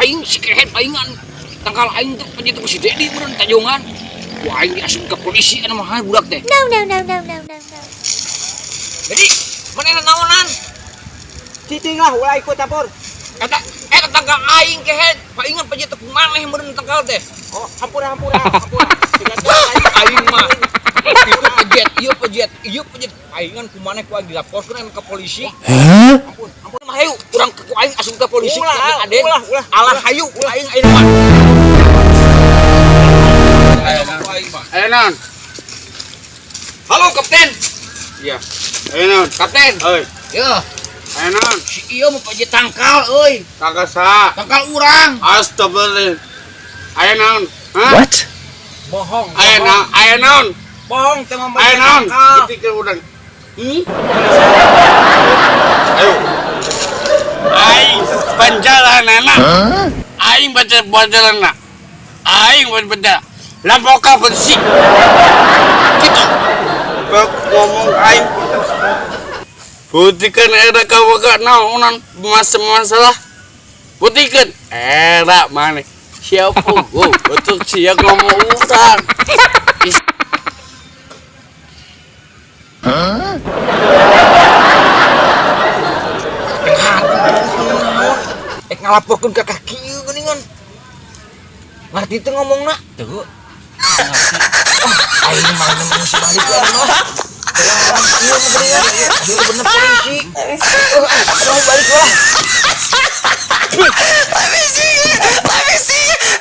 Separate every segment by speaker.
Speaker 1: Aing si kehed paingan. Tangkal aing teh penyitu si Dedi meureun tajongan. Ku aing diasup ke polisi anu mah budak teh.
Speaker 2: No, no, no, no, no, no, no.
Speaker 1: Jadi, manehna naonan?
Speaker 3: Cicing lah ulah ikut campur.
Speaker 1: Eta eta tangkal aing kehed, paingan penyitu ku maneh meureun tangkal teh.
Speaker 3: Oh, hampura hampura hampura.
Speaker 1: Aing mah itu pejet, ieu pejet, ieu pejet. Paingan ku maneh ku aing dilaporkeun ke polisi. Ampun, ampun mah hayu, urang ku aing asup ke polisi.
Speaker 3: Ulah,
Speaker 1: Aden.
Speaker 3: ulah, ulah.
Speaker 1: Alah hayu, aing aing mah.
Speaker 4: Ayo non.
Speaker 1: Halo kapten.
Speaker 4: Iya. Ayo non.
Speaker 1: Kapten.
Speaker 4: Oi.
Speaker 1: Ya,
Speaker 4: Ayo non.
Speaker 1: si ieu mau pejet tangkal euy.
Speaker 4: Kagak sah.
Speaker 1: Tangkal urang.
Speaker 4: Astagfirullah. Ayo non. Hah?
Speaker 5: What?
Speaker 3: Bohong.
Speaker 4: Ayo non. Ayo non.
Speaker 3: Bohong teh mah
Speaker 4: Ayo non. Dipikir urang. Hmm? Ayo. Aing penjalanana. Aing baca penjalana. Aing baca Lampoka bersih. Gitu. Bak ngomong aing. Buktikan era kawaga naonan masalah. Buktikan era mana? Siapa gua? Betul siap ngomong urang.
Speaker 1: Ek ngalaporkeun ka kaki ieu geuningan. Ngarti teu ngomongna? Teu. Ngarti. Ah, aing mah nemu si balik lah mah. Ieu mah geuningan. Ieu bener polisi. Aduh balik lah.
Speaker 6: Let me see it. Let me see it.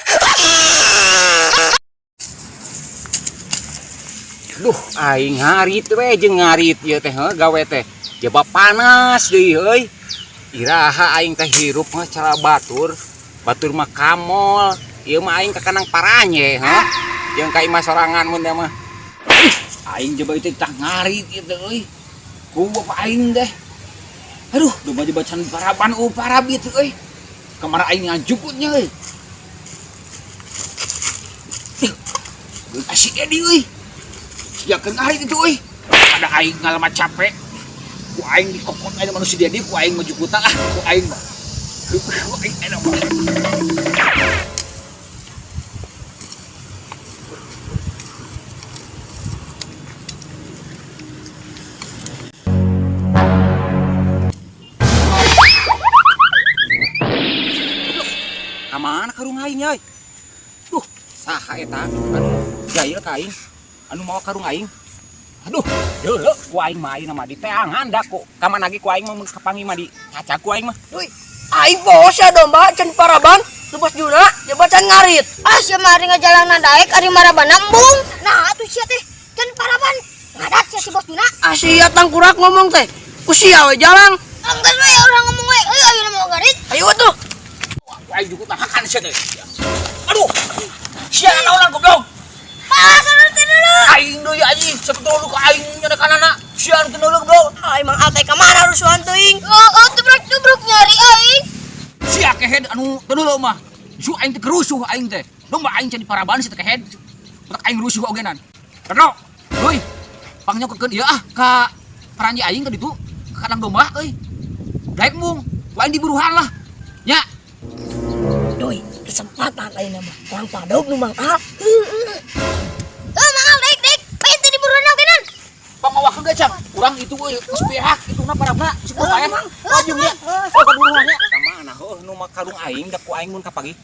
Speaker 1: Duh, aing ngarit we jeung ngarit ieu teh heuh gawe teh. Jaba panas deui euy. Iraha aing teh hirup mah cara batur. Batur mah kamol. Ieu mah aing kakanang paranye heuh. Jeung ka imah sorangan mun teh mah. Ih, aing jaba ieu teh tah ngarit ieu teh euy. Ku bapak aing teh. Aduh, domba jaba can paraban parab ieu teh euy. Kamara aing ngajukutnya euy. Ih, asik Edi euy. Ya kan ngarit itu euy. Ada aing ngalaman capek. Ku aing dikokot aing manusia Dedi, ku aing maju kuta ah, ku aing mah. Ku aing enak mah. Ka mana karung aing euy? Duh, saha eta anu jail ka aing? Anu mawa karung aing? Aduh, deuleu ku aing mah ayeuna mah diteangan da ku. Ka mana ge ku aing mah mun kapanggih mah di caca ku aing mah.
Speaker 7: Duh, aing bos ya domba can paraban, lu bos juna, jaba can ngarit.
Speaker 2: Ah, sia mah ari ngajalanna daek ari marabana embung. Nah, atuh sia teh can paraban. Ngadat sia si bos juna.
Speaker 7: Ah, sia tangkurak ngomong teh. Ku sia we jalang.
Speaker 2: Enggeus we urang ngomong we, euy ayeuna mau ngarit.
Speaker 7: Ayo atuh.
Speaker 1: Ku aing jukut hakan sia teh. Aduh. Sia naonan goblok.
Speaker 2: Ah, sadar teh dulu.
Speaker 1: Aing deui anjing, sebetulna ka aing nyerekanana. Sia anu teu deuleu goblok.
Speaker 7: Ah, emang ate ka mana rusuhan teuing?
Speaker 2: Heeh, tubruk-tubruk nyari aing.
Speaker 1: Sia kehed anu teu deuleu mah. Su aing teh kerusuh aing teh. Domba aing can diparaban si teh kehed. Utak aing rusuh ogenan. Pedro, euy. Pangnyokkeun ieu ah ka paranji aing ka ditu, ka kandang domba euy. Daek mung, ku aing diburuhan lah. Nya.
Speaker 7: Doi, kesempatan ayeuna mah. Urang padog nu Mang Al.
Speaker 2: Heuh, Mang Al daek daek. Bae teh diburuhan ogenan.
Speaker 1: Pangawakeun ge cang. Urang itu euy geus pihak ituna parabna si
Speaker 7: Heuh,
Speaker 1: bae.
Speaker 7: Mang.
Speaker 1: Lajeng nya. Oh kaburuhannya. Ka mana heuh nu mah karung aing da ku aing mun kapagi.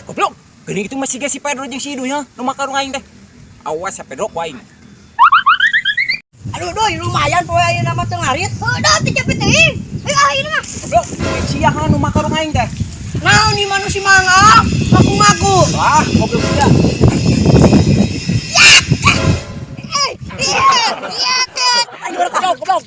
Speaker 1: Goblok. Geuning itu masih ge si Pedro jeung si Iduh nya nu mah karung aing teh. Awas ya Pedro ku aing.
Speaker 7: Aduh, doi, lumayan poe ayeuna mah teu ngarit.
Speaker 2: Heuh, dah teu capek teuing. Heuh, ah ayeuna mah.
Speaker 1: Goblok, sia nu mah karung aing teh.
Speaker 7: Naon ieu mah nu si Mang Al? Ngaku-ngaku.
Speaker 1: Wah, goblok sia.
Speaker 2: Iya, iya teh.
Speaker 7: Ayo goblok, goblok.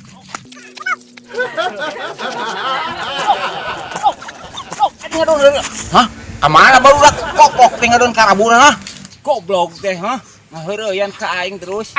Speaker 1: Hah? Kamana baru dak kopok teh ngadon karabuna hah? Goblok teh hah? Ngaheureyan ka aing terus.